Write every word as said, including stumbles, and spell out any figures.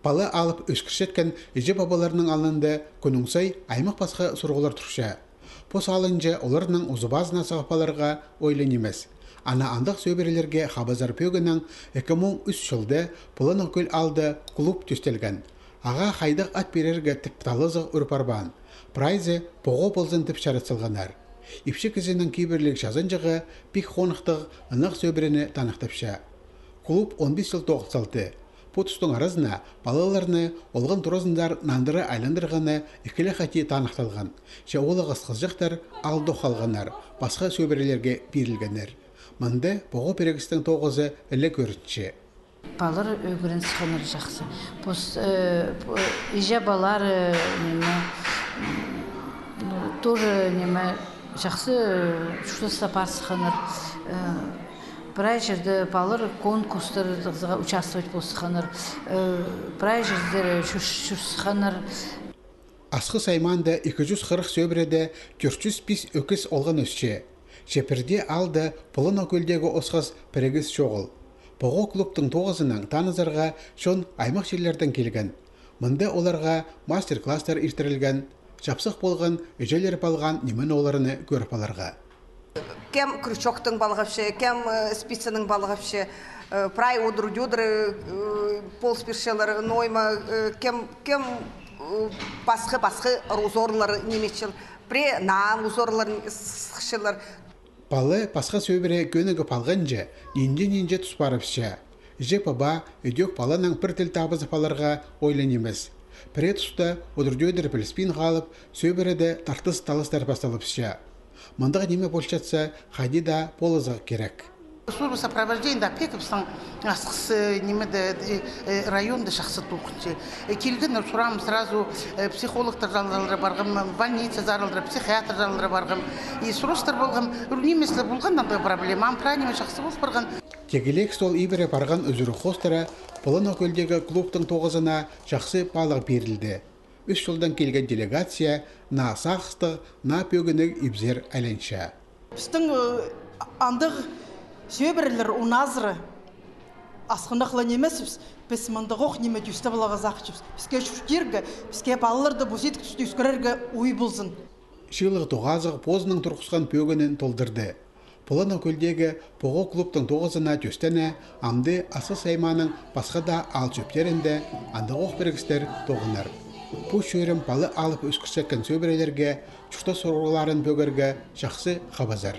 Пала алып ӧскірчеткен іҷе-пабаларның алнында кӱннің сай аймах пасха сурығлар турча. Пос алынҷа оларның узы-пазына сығып аларға ойлаң нимес. Ана андағ сӧбірелерге хабазар пӧгінең ікі муң ӱс чылда Пыланох кӧл аалда клуб тӧстелген. Ағаа хайдағ ат пирерге тіп талазығ ӱр парбаан. Прайзы Поғо ползын тіп чарат салғаннар. Ипчі кізінің кибірліг чазанҷығы пик хоныхтығ ынағ сӧбірені таныхтапча. Клуб он пис чыл тоғын салды. Пу тустың аразына палаларны олған туразынзар нандыра айландырғаны ікі ле хати таныхталған. Че оолағас хызыҷахтар аалда халғаннар, пасха сӧбірелерге пирілгеннер. Мында Поғо пірігістің тоғызы іле кӧрінче. Палалар ӱгрен сыхханнар чахсы. Пос, э, п-, іҷе-пабалар, э, ниме, м, тоже, ниме, чахсы, э, чуртаста пар сыхханнар. Э, прай чирде палалар конкурстарда участвовать пол сыхханнар. Э, прай чирде чӧр-, чӧр сыхханнар. Асхыс аймаанда ікі чӱс хырых сӧбіреде тӧрт чӱс пис ӧкіс олған ӧсче. Че пірдее аалда Пыланох кӧлдегі осхас пірігіс чоғыл. Поғо клубтың тоғызынаң танызарға чон аймах чирлердең килген. Мында оларға мастер-класстар иртірілген, чапсых полған іҷелер палған ниме-ноо оларны кӧріп аларға. Кем крючоктаң палғапча, кем, э, спицанаң палғапча, э, прай удур-тӧдір, э, полыс пирчелер, ноо ма, э, кем, кем, э, пасха-пасха узорлар ниметчелер, пірее наа узорлар сыхчалар. Пала пасха сӧбіре кӧнігіп алғанҷа, нинҷе-нинҷе тус парыбысча. Іҷе-паба ідӧк паланаң пір тіл табызып аларға ойлаң нимес. Пірее туста удур-тӧдір піліспин халып, сӧбіреде тартыс-таластар пасталыбысча. Мындағ ниме полчатса, хайди даа полызығ кирек. Служба сопровождения даа пик пістің Асхыс, э, нимеде, э, э, районда чахсы толғанча. Э, килгеннер сурам сразу, э, психологтар алнына парғам, больницазар алнына, психиатр алнына парғам. И срочтар полғам, ӱр нимес ле полған, андағ проблема, ам прай ниме чахсы пол парған. Тегілек стол ибіре парған ӱзӱрік хоостыра Пыланох кӧлдегі клубтың тоғызына чахсы паалағ пирілді. Ӱс чолдаң килген делегация наа сағыстығ, наа пӧгінніг ибзер айланча. Пістің, э, андағ сӧбірелер у нас ра. Асхынах ла нимеспіс, піс мындағох ниме тӧстеп аларға сағынчабыс. Піске чуртирға, піске палаларны пос идік туста ӧскірерге ой ползын. Чыылығ тоғазығ позының турғысхан пӧгінін толдырды. Пыланох кӧлдегі Поғо клубтың тоғызына тӧстене, амды Асхыс аймааның пасха даа аал чӧптерінде андағох пірігістер тоғынар. Пу чӧрім пала алып ӧскірчеткен сӧбірелерге чуртас сурығларын пӧгерге чахсы хабазар.